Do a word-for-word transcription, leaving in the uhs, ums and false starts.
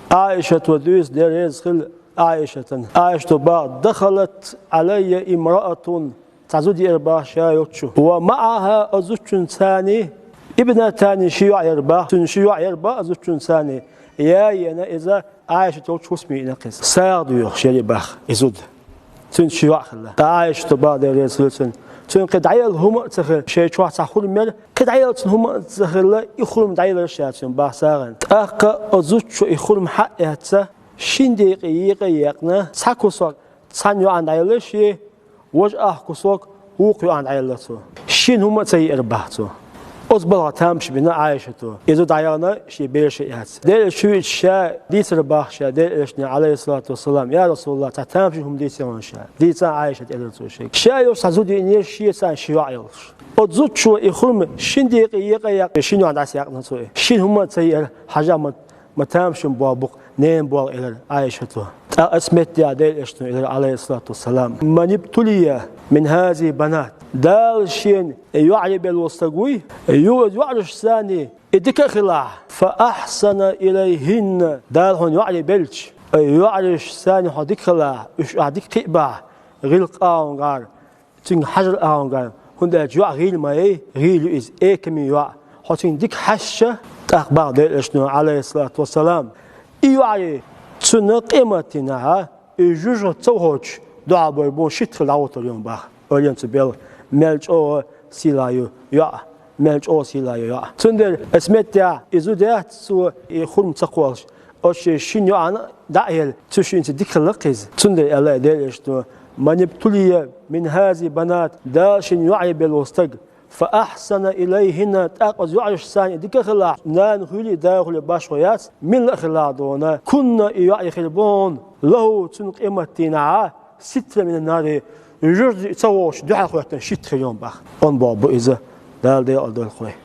Ӏайшата дуьйцу, Дела реза хила Ӏайшатан. Ӏайшата бах: «Дахалат Ӏалайя имраатун». Цхьа зуда еара бах ша йолчу. «Ва маӀаха», оцу зудчуьнцаний, «ибнатани», ши йоӀ еара бах. Цуьнан ши йоӀ еара бах оцу зудчуьнцаний. Я йина иза Ӏайшата йолчу хӀусаме йина кхин. СагӀа доьхуш яра бах и зуда. Цуьнца ши йоӀ хилла. Ткъа Ӏайшата бах, Дела реза хила цунна. Цуьнан кхин дӀаелла хӀума а ца хилла, шайн чохь цхьа хурма яра. Кхин дӀаелла цуьнан хӀума а ца хилла, и хурма дӀаелира ша цуьнан бах сагӀина. ТӀаккха оцу зудчо и хурма хьа а эцна, шина декъе екъа а екъна, цхьа кусок цхьана йоӀана дӀаелла шен, важа ах кусок вукху йоӀана дӀаелла цо. Шина хӀума а ца еара бах цо. Оцу балхахь тамаш бина Ӏайшата. И зуда дӀаяхана шен бераш а эцна. Дела чуьйчу ша дийцира бах ша Делан элчане, Ӏалайхиссалату вассалам: «Я Расулаллах, цхьа тамашийна хӀума дийцира хьуна ша». «Дийца, Ӏайшат», элира цо шега. Ша йолуш цхьа зуда йиънера, шен цхьа ши йоӀ йолуш. Оцу зудчо и хурма шина декъе екъа а екъна, шина йоӀана дӀасаекъна цо и. Шина хӀума а ца еара, хьажахь ма ма тамашийна болх бу-кх, ненан болх, элира Ӏайшата. ТӀаккха оцу меттехь Делан элчано элира, Ӏалайхиссалату вассалам: «Ман ибтулия мин хазихил банат». Дала шена йоӀарий белла волу стаг вуй, юха йоӀарашцаний и дика а хилахь, «фа ахсана илайхинна», Дала хьуна йоӀарий белча, и йоӀарашцаний хьо дика хилахь, уьш ахь дика кхиабахь, гӀиллакх агӀонгахьара, цуьнга хьажар агӀонгахьара, хӀунда аьлча йоӀ гӀийла ма яй, гӀийла ю иза, экаме йоӀ. Хьо цуьнга дика хьаьжча, тӀаккха бах Делан элчано, Ӏалайхиссалату вассалам, и йоӀарий цунна къематдийнахь, и жужа ца вахча, дуьхьал бевр бу, шийтта хилла дӀагӀуттур ю бах. Ойла ен цу белхан, мел чӀогӀа сийлахь ю йоӀ, мел чӀогӀа сийлахь ю йоӀ. Цундела оцу меттехь и зуда яц цо и хурма ца кхоллуш, оцу шен шина йоӀана дӀа а елла, цу шинца дика хилла-кх иза. Цундела аьлла Делан элчано: «Ман ибтулия мин хазихил банат», Дала шена йоӀарий белла волу стаг, «фа ахсана илайхинна», тӀаккха оцу йоӀарашцаний дика а хилахь, нана хуьлий, да хуьлий башхо яц, милла а хилахь дуьйна, «кунна», и йоӀарий хир бу хьуна, «лаху», цунна къематдийнахь, «ситран минан нари», жужа ца вахча дуьхьал хӀоьттина шийтта хир ю бах. Онда болх бу иза, Дала декъала дойла вай.